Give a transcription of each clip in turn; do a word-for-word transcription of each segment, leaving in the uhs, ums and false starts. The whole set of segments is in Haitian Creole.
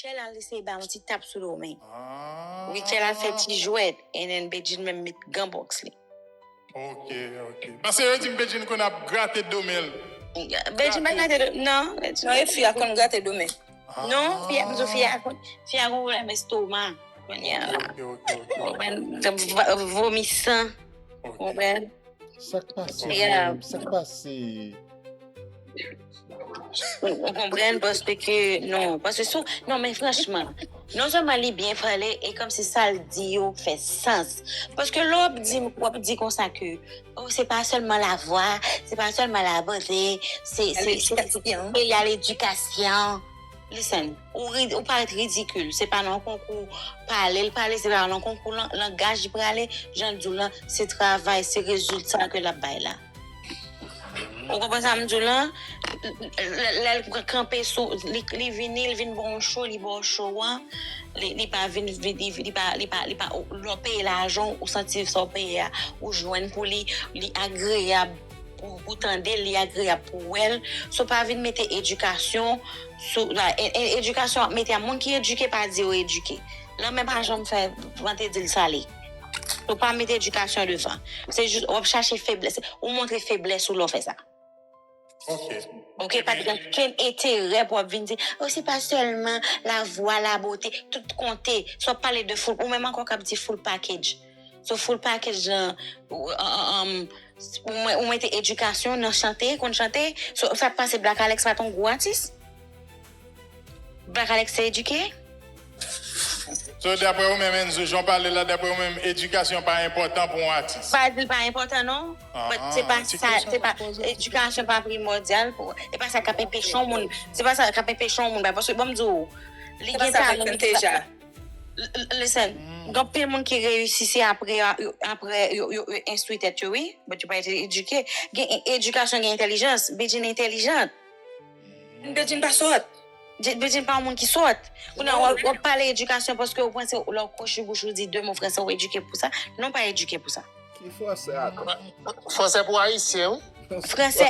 Richel al eseye ba yon ti tap sou do men. Richel al fè ti jwèt, and then Bedjine menm met gan bòks li. Ok, ok. Paske yo di m Bedjine konn ap grate do men l. Bedjine pa grate do, non. Non, e fi a konn grate do men. Non, fi a, m di w, fi a konn, fi a konn pwoblèm estoma. Kounye a la. Ok, ok, ok. Konprann? V- Vomi san. Ok. Konprann? Sa k pase Yeah. menm? Sa k pase? Ou konprann? Paske, non, paske sou, non, men franchman, non sèlman li byen pale, e kòmsi sa l di yo fè sans. Paske lè w ap di, w ap di konsa ke, oh, se pa sèlman lavwa, se pa sèlman labote, se, se, se, Ledikasyon. se, y a ledikasyon. Listen, ou, ri- ou parèt ridikil. Se pa nan konkou pale l pale, se pa nan konkou lan- langaj li prale, jan l di w lan, se travay, se rezilta ke l ap bay la. Ou konprann sa m di w lan? Lè lè l kanpe sou, li, li vini, li vin ba w yon cho, li ba w cho an, li, li pa vin, vin- li, li pa, li pa, li pa, lè w peye lajan, ou santi sa w peye a, ou jwenn pou li, li agreyab pou, pou tande l, li agreyab pou wè l. So pa vin mete edikasyon sou, la, e- e- edikasyon ap mete a moun ki edike pa di yo edike. Lanmè pa janm fè vante di l sale. So pa mete edikasyon devan. Se jis w ap chache feblès. Ou montre feblès ou lè w fè sa. Ok. Ok, pa gen okenn enterè pou w ap vin di, oh, se pa sèlman lavwa, labote, tout konte. So w ap pale de full, ou menm ankò k ap di full package. So full package lan, ou, um, um, ou mwen- ou mete edikasyon nan chante, konn chante. So sa k pase, Black Alex pa t yon gwo atis? Black Alex te edike? So, daprè ou menm, Enzo, jan w pale la, daprè ou menm, edikasyon pa enpòtan pou yon atis? Pa di l pa enpòtan, non. But se pa sa, se pa, edikasyon pa primòdyal pou, e pa sa k ap enpeche yon moun, se pa sa k ap enpeche yon moun, paske bon, m di w, li Se pa gen sa talan, Black Panther deja. L- l- Listen, gen anpil moun ki reyisi se apre, apre yo, yo, yo enstwi tèt yo, wi, but yo pa te edike. Gen edikasyon, gen entèlijans, Bedjine entèlijant. Bedjine pa sòt. Bedjine pa yon moun ki sòt. Kounye a w ap- w ap pale edikasyon paske ou panse lè w kwochi bouch ou di de mo franse ou edike pou sa. Non, w pa edike pou sa. Ki franse a tou? Franse pou ayisyen, wi. Franse,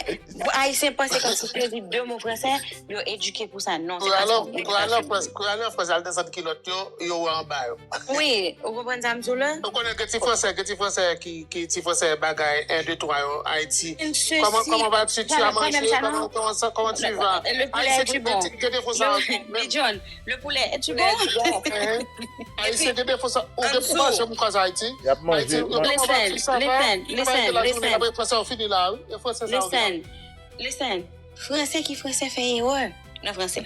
ayisyen panse kòmsi si yo di de mo franse, yo edike pou sa. Non, se pa sa. Pou al an Frans, al desann kilòt yo, yo wè anba yo. Wi, ou konprann sa m di w la? Ou konnen gen ti franse, gen ti franse ki, ki ti franse bagay, en, de, twa yo, Ayiti. Sesi. Kòman, kòman va ti tu as manje, kòman, kòman sa, kòman tu vas? Le poulet est-tu bon? Gen defo sa. John, le poulet est-tu bon? Ayisyen gen defo sa. Ou gen pou manje, m kwaze Ayiti. Y ap manje. Ayiti, kòman va ti, ça va? Listen, listen, listen. Apre franse, ou fini la, wi. E franse sa, ou gen. Listen, listen. Franse ki franse fè erè nan franse.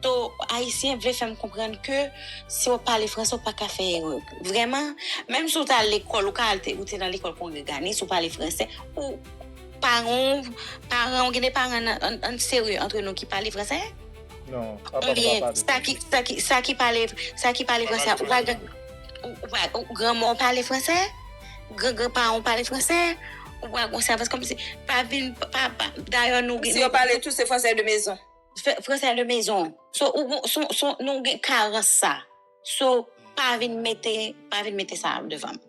To ayisyen vle fè m konprann ke si w pale franse, w pa ka fè erè. Vrèman, menm si w t al lekòl, ou ka al te, ou te nan lekòl kongreganis, ou pale franse, ou paran w, paran w, gen de paran nan, an, an serye antre nou ki pale franse? Non, papa pa Oubyen, pale. Sa ki, sa ki, sa ki pale, sa ki pale franse, ou pa gen, ou, ou pa, ou granmoun pale franse? Gran, granparan w pale franse? Ou pa gon sèvis kòmsi, pa vin, pa, pa, dayè nou Si yo pale tou, se franse de mezon. Fè- Français de maison. So, ou gon- son, son, nou gen karans sa. So, pa vin mete, pa vin mete sa devan m.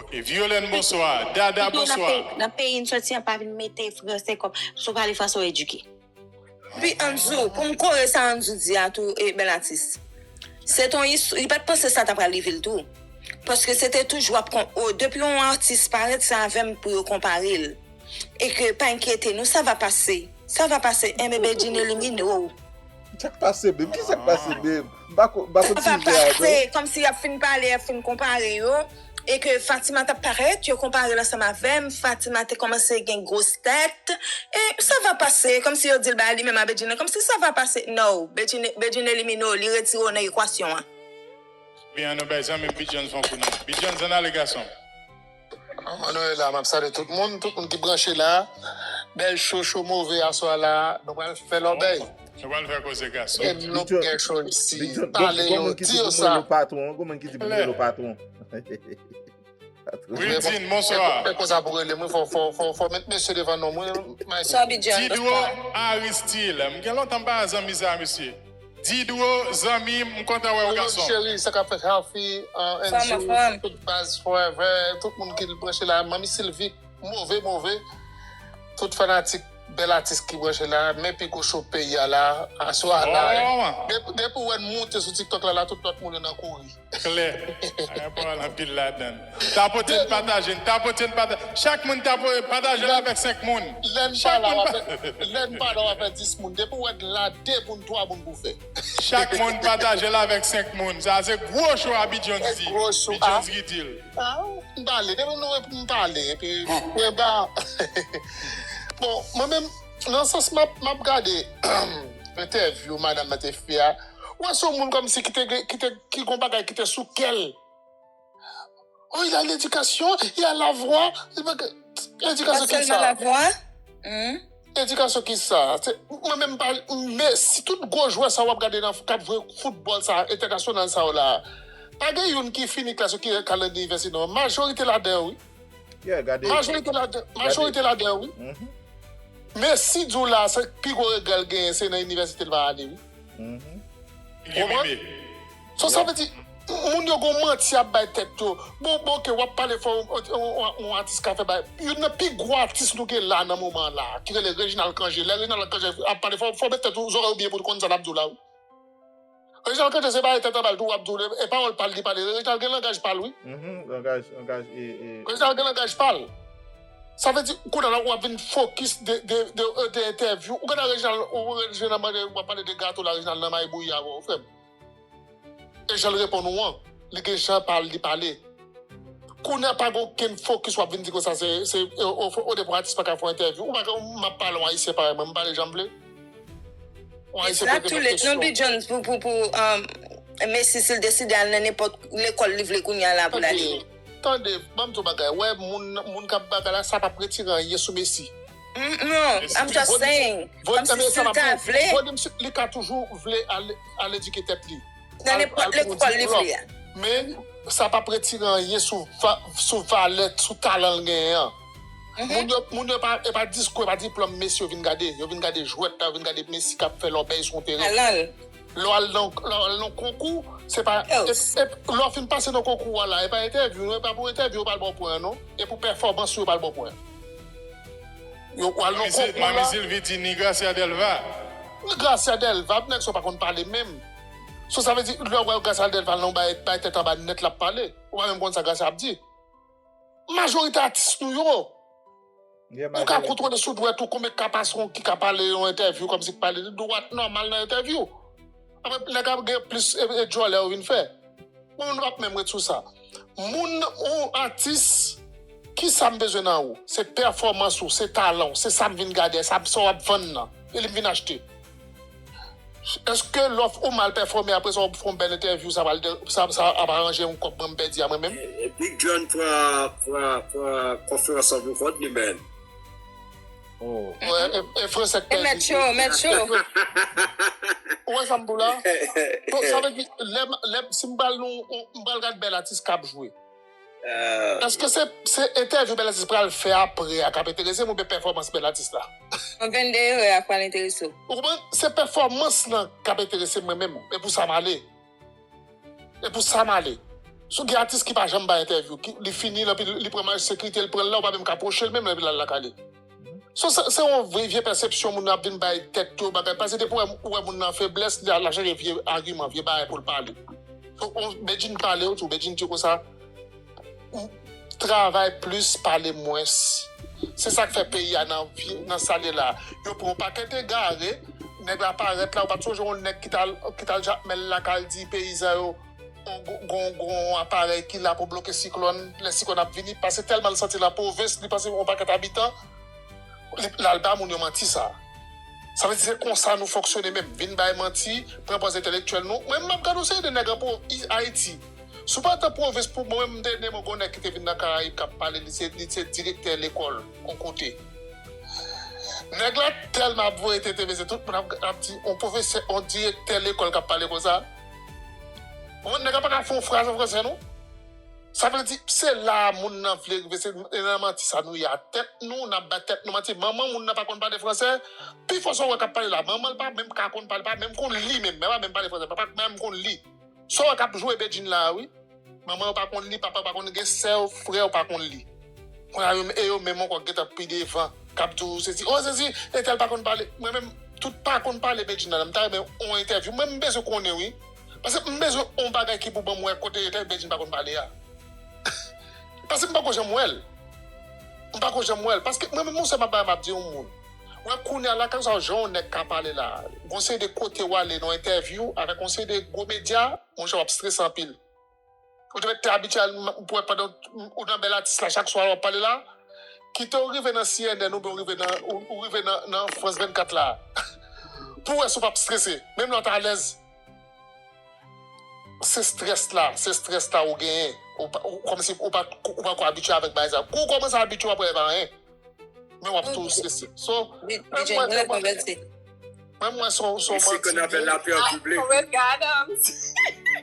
Ok, Violaine, bonswa. Dada, Sitou nan bonswa. peyi, nan peyi n soti an, pa vin mete franse kòm, si w pale franse, w edike. Pi Anzou, pou m kore sa Anzou di a tou, e bèl atis. Se ton is, li pa t panse sa ta pral rive l tou. Paske se te toujou ap kon, o, depi yon atis parèt, se avè m pou yo konpare l. E ke pa enkyete nou, sa va pase. Sa va pase, enben Bedjine elimine w. Sa k pase, babe? Ki sa k pase, babe? M pa ko- m pa konn Sa va sijè a, pase, kòmsi y ap fin pale, y ap fin konpare yo. E ke Fatima t ap parèt, yo konpare l ansanm avè m. Fatima te kòmanse gen gwos tèt. E sa va pase, kòmsi yo di l ba li menm a Bedjine, kòmsi sa va pase. No, Bedjine, Bedjine elimine w, li retire w nan ekwasyon an. Byen, nou bay zanmi m Bidjan fè yon kou nan. Bidjan, ann ale, gason. Manman nou la, m ap salye tout moun, tout moun ki branche la. Bèl cho, cho move aswè la. Nou pral fè lòbèy. Nou pral fè koze, gason. E nou gen cho isi. Pale yo, di yo sa. Patwon, gon moun ki di pou yo patwon. Wildine, bonswa. Fè konsa pou rele mwen, fò, fò, fò, fò met mesye devan non mwen. Sa Bidjan. Didro Aristil. M gen lontan m pa zanmi sa, mesye. Didro, zanmi, m kontan wè w, gason. Cheri, sa k ap fèt, Hafi, Fòm, fòm. Tout baz, Forever, tout moun ki branche la, Manmi Sylvie, move, move. Tout fanatik Bèl atis ki branche la, men pi gwo cho peyi a la, aswè a la. Oh, Depi depi w wè n moute sou TikTok la, la tout lòt moun yo nan kouri. Klè. Ay, pawòl anpil ladan. Tapote n pataje, n tapote n pataje. Chak moun tapote, pataje l avèk senk moun. Lè n pa la, w ap fè, lè n pa la, w ap fè dis moun. Depi w wè n la, de moun, twa moun pou fè. Chak moun pataje l avèk senk moun. Sa se gwo cho a Bidjons di. Gwo cho, Bidjons ki di l. Ah, m pale, depi nou wè pou m pale, epi mwen ba. Bon, mwen menm, nan sans m ap, m ap gade entèvyou madanm nan te fè a, ou wè se yon moun kòmsi ki te, ki te, ki gon bagay ki te sou kè l. Oh, il a l'éducation, il a la voix. Edikasyon ki sa? Sèlman la voix. Hmm? Edikasyon ki sa? Se, mwen menm pa, men si tout gwo jwè sa w ap gade nan k ap jwe foutbòl sa entènasyonal sa yo la, pa gen youn ki fini klas yo ki al inivèsite non. Majorite ladan yo wi. Yeah, gade. Majorite ladan, majorite ladan yo wi. Mhm. Messi di w la, se pi gwo regrè l genyen se nan inivèsite l pa ale wi. Mhm. Li gen meme. So sa vle di moun yo gon manti ap bay tèt yo. Bon, bon, oke, w ap pale fò yon atis ka fè bay. Youn nan pi gwo atis nou gen la nan moman an la, ki rele Reginald Cangé. Lè Reginald Cangé ap pale fò, fò w met tèt ou zòrèy ou byen pou w konn sa l ap di w la wi. Reginald Cangé se bay tèt anba l tou w ap di w e pawòl pa l li pale. Reginald gen langaj pa l wi. Mhm. Langaj, langaj e, e Reginald gen langaj pa l. Sa vle di kounye a la w ap vin fokis de, de, de, de entèvyou. Ou gade Reginald, ou Reginald mande, w ap pale de gato la, Reginald nan may bouyi avè w, frè m. E jan l reponn ou an, li gen jan pa l li pale. Kounye a pa gen okenn fokis w ap vin di konsa se, se, o, o, o depo atis pa ka fè entèvyou. Ou pa ka, m ap pale yon ayisyen parèy mwen, m pale jan m vle. Yon ayisyen La poze tou m let non kesyon. Bidjons pou, pou, pou um, Messi si l deside al nan nenpòt lekòl li vle kounye a la pou l ale. Tande, tande, ban m di w bagay. Wè, moun, moun k ap bagay la, sa p ap retire anyen sou Messi. Mm, non, I'm just saying. Kòm si si l ta vle. Volim si li ka toujou vle al, al edike tèt li. Nan nenpòt lekòl li vle a. Men sa p ap retire anyen sou, va, sou valè, sou talan l genyen an. Moun yo, moun yo pa, e pa diskou, e pa diplòm Messi yo vin gade. Yo vin gade jwèt la, yo vin gade Messi k ap fè lòbèy sou yon teren. Talan l. Lè w al nan, lè w al nan konkou, se pa. E, e, lè w fin pase nan konkou a la, e pa entèvyou, non, e pa pou entèvyou yo pral ba w pwen an, non. E pou pèfòmans ou yo pral ba w pwen an. Yo, w al nan konkou la. Mami Sylvie di ni Gracia Delva. Ni Gracia Delva, nèg sa w pa konn pale menm. So sa vle di, lè w wè Gracia Delva nan bay, bay tèt anba nèt l ap pale. Ou pa menm konn sa Gracia ap di. Majorite atis nou yo. Ou ka kontwole sou dwèt ou konbyen ka pase yon ki ka pale yon entèvyou kòmsi k pale li dwat nòmal nan entèvyou. Apre nèg ap gen plis e, e djòlè yo vin fè. Mwen menm nou p ap menm ret sou sa. Moun ou atis, ki sa m bezwen nan ou? Se pèfòmans ou, se talan w, se sa m vin gade, sa, sa w ap vann nan. E li m vin achte. Èske lè w mal pèfòme apre sa w fè yon bèl entèvyou, sa pral de- sa, sa ap aranje yon kòb mwen m pèdi a mwen menm? E Big John pran pran pran konferans an pou kont li menm. Oh. Wè, e, e Fransè k E mèt pèdi. Cho, mèt Cho. Ou wè sa m pou la? Donk sa vle di lè m- lè m- si m pral nou m pral gad bèl atis k ap jwe. Èske se se entèvyou bèl atis pral fè apre a k ap enterese m oubyen pèfòmans bèl atis la? An vennde erè a pral enterese w. Ou konprann? Se pèfòmans lan k ap enterese m mwen menm. E pou sa m ale. E pou sa m ale. Si w gen atis ki pa janm bay entèvyou, ki, li fini l, epi li pran maj sekirite, li pran l la, ou pa menm ka pwoche l menm lè l al lakay li. So, se se yon vye, vye pèsepsyon moun ap vin bay tèt yo bagay. Paske depi w wè, w wè moun nan feblès, li al chèche vye agiman, vye bagay pou l pale. So, on, Bedjine pale, ou tou, Bedjine di konsa, travay plis, pale mwens. Se sa k fè peyi a nan vye, nan sa l ye la. Yo pran yon pakèt egare, nèg la parèt la, ou pa t sonje yon nèg ki t al, ki t al Jakmèl la, k al di peyizan yo, gon, gon, gon aparèy ki la pou bloke siklòn, lè siklòn ap vini, paske tèlman l santi l an pwovens, li panse yon pakèt abitan, li, l al ba moun yo manti sa. Sa vle di se konsa nou fonksyone menm, vin bay manti, pran pòz entèlektyèl nou. Mwen, m ap gade yon seri de nèg an pwo-, i- Ayiti. Si w pa t an pwovens pou mwen, m te, m te gon nèg ki te vin nan Karayib k ap pale, li se, li se direktè lekòl, yon kote. Nèg la tèlman ap voye tete, mesye, tout moun ap, ap di, on pwofesè, on direktè lekòl k ap pale konsa. Bon, nèg la pa ka fè yon fraz an fransè, non. Sa vle di, se la a moun nan vle rive, se e nan manti sa nou ye a. Tèt nou, n ap bay tèt nou manti. Manman moun nan pa konn pale fransè, pifò sa w wè k ap pale la, manman l pa menm ka konn pale, pa menm konn li menm, men pa menm pale fransè, pa, pa menm konn li. Sa w wè k ap jwe Bedjine la a, wi. Manman yo pa konn li, papa yo pa konn li, gen sè yo, frè yo pa konn li. Kounye a yo, e yo menm ankò gentan pi devan. k ap di w sesi, o sesi, entèl pa konn pale. Mwen menm, tout pa konn pale Bedjine la, m ta renmen yon entèvyou. Mwen, m bezwen konnen, wi. Paske m bezwen yon bagay ki pou ban m wè kote entèl Bedjine pa konn pale a. Paske m pako janm wè l. M pako janm wè l. Paske mwen menm, yon sèl bagay m ap di yon moun. Wè, kounye a la, kèlkeswa jan yon nèg ka pale la, gon seri de kote w ale nan entèvyou avèk yon seri de gwo medya, monchè, w ap strese anpil. Ou te mèt te abitye al, m- pou wè pandan ou nan bèl atis la, chak swa w ap pale la, kite w rive nan C N N oubyen w rive nan, ou, ou rive nan, nan Frans vennkat la. Pou wè si w p ap strese, menm lè w t alèz. Se strès la, se strès la ou genyen. Ou pa, ou, kòmsi ou pa, ou pa ko abitye avèk bagay sa. Kou w kòmanse abitye, w ap wè e pa anyen. Men w ap tou strese. So, mwen, mwen, mwen, mwen, mwen, se yon, se yon manti m ye.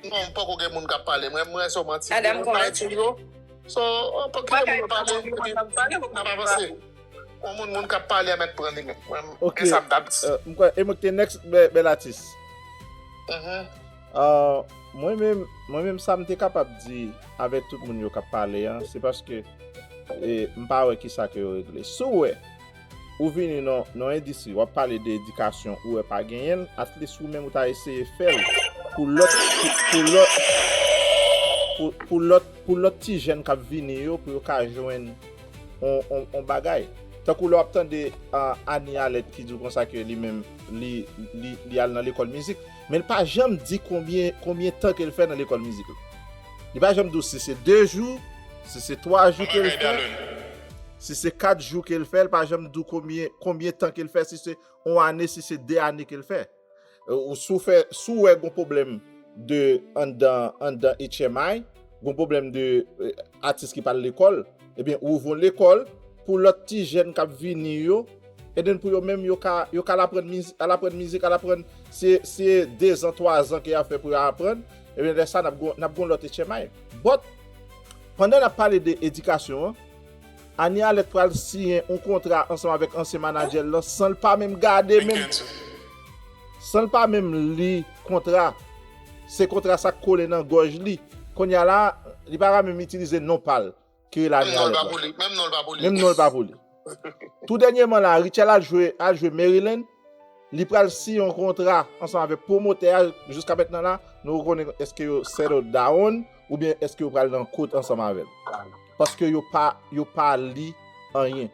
Non, m poko gen moun k ap pale. Mwen, mwen, se yon manti m ye. Mwen pa etid yo. So, kite moun yo pale, epi n ap avanse. Yon moun, moun k ap pale a mèt pran li menm. Mwen, ok, e sa m t ap di. Euh, m kwè, e mwen ki te next, bèl, bèl atis. Mhm. Euh, mwen menm, mwen menm, sa m te kapab di avèk tout moun yo k ap pale an, se paske, e, m pa wè kisa ke yo regle. Si w wè, ou vini nan, nan endistri, w ap pale de edikasyon, ou wè pa genyen l, at least ou menm ou ta eseye fè l pou lòt, pou, pou lòt, pou, pou lòt, pou lòt ti jèn k ap vini yo, pou yo ka jwenn on, on, on bagay. Tankou lè w ap tande, ah, Anie Alerte ki di w konsa ke li menm, li, li, li al nan lekòl mizik. Men l pa janm di konbyen, konbyen tan ke l fè nan lekòl mizik la. Li pa janm di w si se de jou, si se twa jou ke l fè, si se kat jou ke l fè, l pa janm di w konbyen, konbyen tan ke l fè, si se on ane, si se de ane ke l fè. Ou, si w fè, si w wè gon pwoblèm de anndan, anndan H M I, gon pwoblèm de, eh, atis ki pa al lekòl, ebyen, ou ouvri yon lekòl pou lòt ti jèn k ap vini yo, and then pou yo menm, yo ka, yo ka al aprann mizi-, al aprann mizik, al aprann, se, se de zan, twa zan ke y ap fè pou yo aprann, ebyen, lè sa, n ap gon, n ap gon lòt H M I. But, pandan n ap pale de edikasyon an, Anie Alerte pral siyen yon kontra ansanm avèk ansyen manadjè l lan san l pa menm gade menm. San l pa menm li kontra. Se kontra sa k kole nan gòj li. Kounye a la, li pa ka menm itilize non pa l ki rele Anie Alerte la. Menm non l pa pou li. Menm non l pa pou li. Tou dènyèman la, Rutshelle al jwe, al jwe Maryland. Li pral siyen yon kontra ansanm avèk pwomotè a. Jiska mentnan la, nou konnen èske yo settle down oubyen èske yo pral nan court ansanm avè l. Paske yo pa, yo pa li anyen.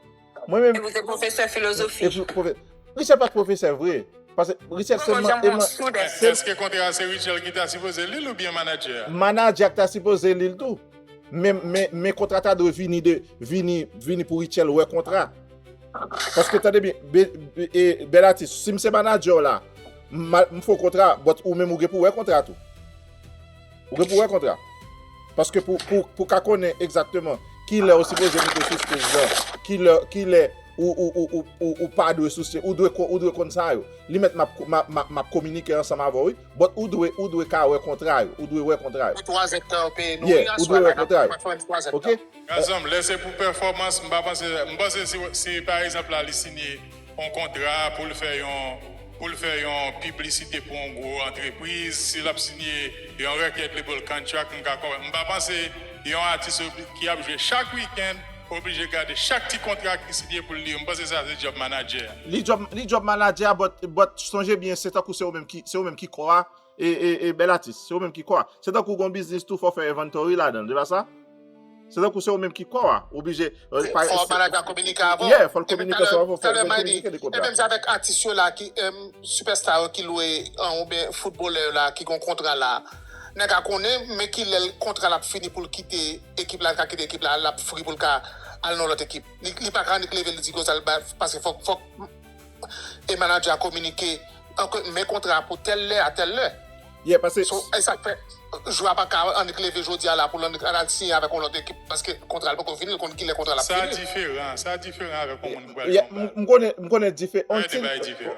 Mwen menm. Epi w se pwofesè filozofi. Epi pwofe-, Rutshelle pa t pwofesè vre. Paske Rutshelle sèlman. Èske kontra a se Rutshelle ki ta sipoze li l oubyen manadjè a? Manadjè a ki ta sipoze li l tou. Men, men, men kontra ta dwe vini de, vini, vini pou Rutshelle wè kontra. Paske tande byen, be, be, e, bèl atis, si m se manadjè w la, m, m fè w kontra, but ou menm ou gen pou wè kontra tou. Ou gen pou wè kontra. Paske pou, pou, pou ka konnen egzakteman kilè ou sipoze moute sou stage lan, kilè, kilè ou, ou, ou, ou, ou, ou pa dwe sou stage, ou dwe ko-, ou dwe konn sa yo. Li mèt m ap, m ap, m ap, m ap kominike ansanm avè w, wi. But ou dwe, ou dwe ka wè kontra yo. Ou dwe wè kontra yo. Pou twa zan k tan yo peye nou, yeah, wi, ou dwe wè kontra yo. Ok? Gazanm, lè se pou pèfòmans, m pa panse, m panse si, si pa egzanp la, li sinye yon kontra pou l fè yon, pou l fè yon piblisite pou yon gwo antrepriz, si l ap sinye yon record label contract, m ka konprann. M pa panse yon atis obli-, ki ap jwe chak wikenn oblije gade chak ti kontra ki sinye pou l li. M panse sa se djòb manadjè a. Li djòb, li djòb manadjè a, but, but sonje byen, se tankou se ou menm ki, se ou menm ki kò a, e, e, e bèl atis, se ou menm ki kò a. Se tankou gon biznis tou, fò w fè inventory ladan l, se pa sa? Se tankou se ou menm ki kò a, oblije, euh, fò manadjè a kominike avè w. Yeah, fò l kominike ansanm avè w, fò l kominike de kontra. E menm jan avèk atis yo la ki, em, sipèsta yo ki lwe, an, oubyen foutbolè yo la ki gon kontra la. Nèg a konnen, men kilè l kontra l ap fini pou l kite ekip la, l ka kite ekip la, l ap fri pou l ka al nan lòt ekip. Li, li pa ka annik leve, li di konsa, l ba, paske fòk, fòk e manadjè a kominike, anke, men kontra a pou tèl lè a tèl lè. Yeah, paske. So, e sa k fè, jwè a pa ka annik leve jodi a la pou l annik al siyen avèk yon lòt ekip, paske kontra l poko fini, l konn kilè kontra l ap fini. Sa diferan, sa diferan avèk yon moun ki pral. Yeah, m, m konnen, m konnen dife-, until,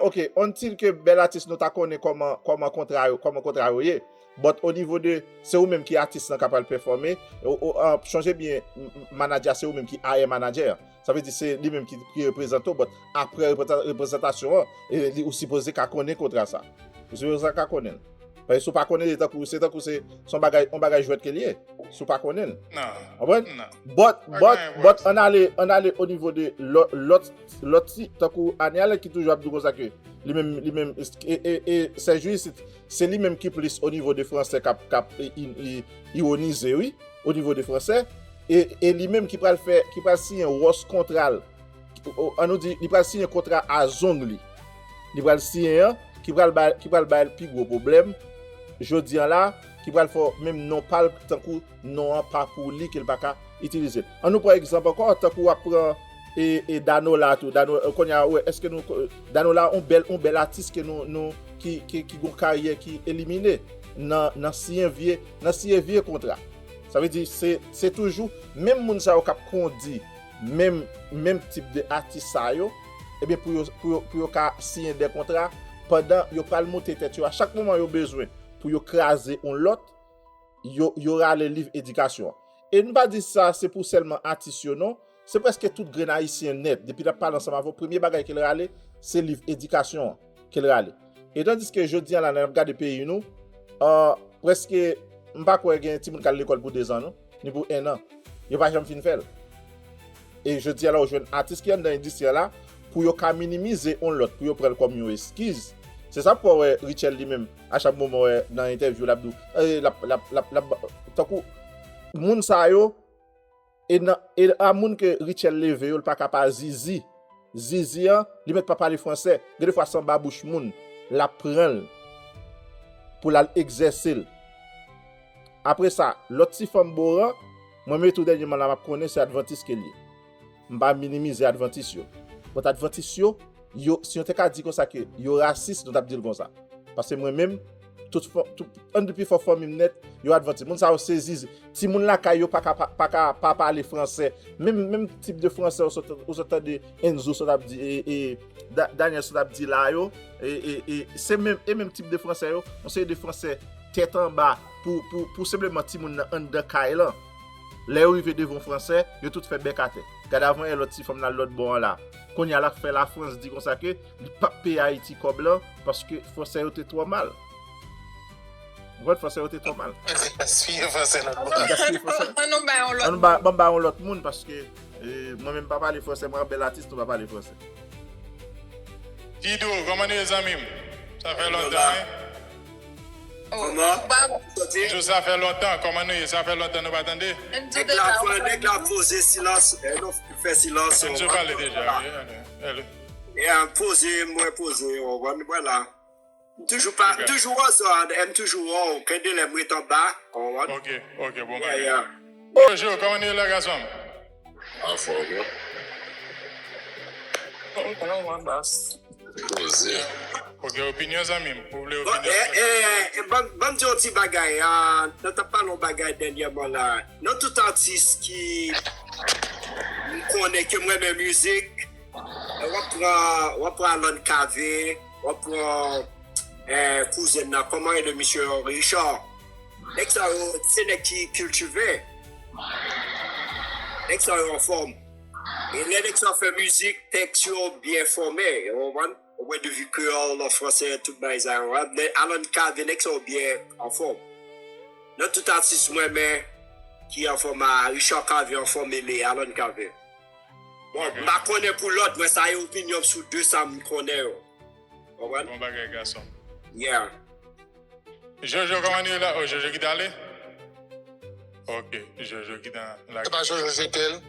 ok, until ke bèl atis nou ta konnen kòman, kòman kontra yo, kòman kontra yo ye. But o nivo de, se ou menm ki atis lan k ap al pèfòme, o, o, an, chonje byen, m, m, manadjè a se ou menm ki hire manadjè a. Sa vle di se li menm ki, ki reprezante w, but apre reprezanta-, reprezantasyon an, e, li, ou sipoze ka konnen kontra sa. Ou sipoze ka konnen l. Paske si w pa konnen li, tankou, se tankou se, se yon bagay, yon bagay jwèt ke li ye. Si w pa konnen l. Konprann? But, but, but, ann ale, ann ale o nivo de lò- lòt, lòt ti, tankou Aniel ki toujou ap di konsa ke li menm, li menm, e, e, e, Sèjou isit, se li menm ki plis o nivo de fransè k ap, k ap, e, i- i- iwonize, wi, o nivo de fransè. E, e li menm ki pral fè, ki pral siyen wòs kontra l. O, ann nou di, li pral siyen kontra a zong li. Li pral siyen an, ki pral bay, ki pral bay l pi gwo pwoblèm. Jodi an la, ki pral fè menm non pa l, tankou non an pa pou li, ke l pa ka itilize l. Ann nou pran egzanp ankò, tankou w ap pran, e, e Danola tou. Dano, kounye a, ou wè, èske nou, Danola, yon bèl, yon bèl atis ke nou, nou, ki, ki, ki gon karyè ki elimine nan, nan siyen vye, nan siyen vye kontra. Sa vle di, se, se toujou menm moun sa yo k ap kondi menm, menm tip de atis sa yo, ebyen, pou yo, pou yo, pou yo ka siyen de kontra, pandan yo pral monte tèt yo, a chak moman yo bezwen pou yo kraze yon lòt, yo, yo rale liv edikasyon an. E n pa di sa se pou sèlman atis yo, non. Se prèske tout grenn Ayisyen nèt. Depi l ap pale ansanm avè w, premye bagay ke l rale, se liv edikasyon an ke l rale. E tandiske jodi an la, lè n ap gade peyi nou, ah, prèske, m pa kwè gen timoun k al lekòl pou dezan, non, ni pou ennan. Yo pa janm fin fè l. E jodi a la, ou jwenn atis ki anndan endistri a la, pou yo ka minimize yon lòt, pou yo pran l kòm yon eskiz. Se sa pou w wè Rutshelle li menm, a chak moman, wè, nan entèvyou, l ap di w, e, l ap, l ap, l ap, l ap, tankou, moun sa yo, e nan, e a moun ke Rutshelle leve yo, l pa ka pa zizi. Zizi an, li mèt pa pale fransè. Gen de fwa, se anba bouch moun, l ap pran l, pou l al egzèse l. Apre sa, lòt ti fanm Boran, mwen menm tou dènyèman la, m ap konnen se advantis ke l ye. M pa minimize advantis yo. But advantis yo, yo, si nou te ka di konsa ke yo rasis, nou t ap di l konsa. Paske mwen menm, tout, fò- tout, ann depi fò fanmi m nèt, yo advantis. Moun sa yo se zizi. Timoun lakay yo pa ka pa, pa ka pa pale fransè. Menm, menm tip de fransè ou sot, ou sot tande Enzo sot ap di, e, e, Da- Daniel sot ap di la yo, e, e, e, se menm, e menm tip de fransè yo, yon seri de fransè tèt anba pou, pou, pou senpleman timoun nan anndan kay lan. Lè yo rive devan yon fransè, yo tout fè bèk atè. Gade avanyè lòt ti fanm nan lòt bò an la. Kounye a l ap fè Lafrans di konsa ke li p ap peye Ayiti kòb lan paske fransè yo te twò mal. Ou konprann, fransè yo te twò mal. Gaspiye fransè lòt bò. Gaspiye fransè. Ann nou bay yon lòt Ann nou ba, ban m ba yon lòt moun paske, e, mwen menm pa pale fransè, mwen ak bèl atis nou pa pale fransè. Dido, kòman nou ye zanmi m? Sa fè lontan, wi. Kòman? Dido, sa fè lontan, kòman nou ye? Sa fè lontan nou pa tande. Nèg la, nèg la poze silans, e, nou fè silans. Enzo pale deja, wi, ale, ale. E a poze, mwen poze, w konprann, vwala. M toujou pa, m toujou wè sa, m toujou wè w, gen de lè m ret anba, w konprann? Ok, ok, bon bagay. Jojo, kòman nou ye la, gason? Anfòm, wi. Poze. Ok, opinyon, zanmi m. Ou vle opinyon? Bon, e, e, e, ban, ban m di yon ti bagay, a, nou t ap pale yon bagay dènyèman la. Nan tout atis ki m konnen ke m renmen mizik, w ap pran, w ap pran Alan Cavé, w ap pran, eh, kouzen nan, kòman rele misye an? Richard. Nèg sa yo, se nèg ki kiltive. Nèg sa yo anfòm. E lè nèg sa fè mizik, tèks yo byen fòme, w konprann? Ou wè depi kreyòl, an fransè, tout bagay sa yo. Men Alan Cavé, nèg sa yo byen anfòm. Nan tout atis mwen renmen ki anfòm a Richard Cavé, anfòm e le Alan Cavé. Bon, m pa konnen pou lòt, mwen sa e opinyon m sou de sa m konnen yo. Konprann? Bon bagay, gason. Yeah. Jojo, kòman nou ye la? Oh, Jojo ki t ale? Ok, Jojo ki t ale. Se pa Jojo, se tel.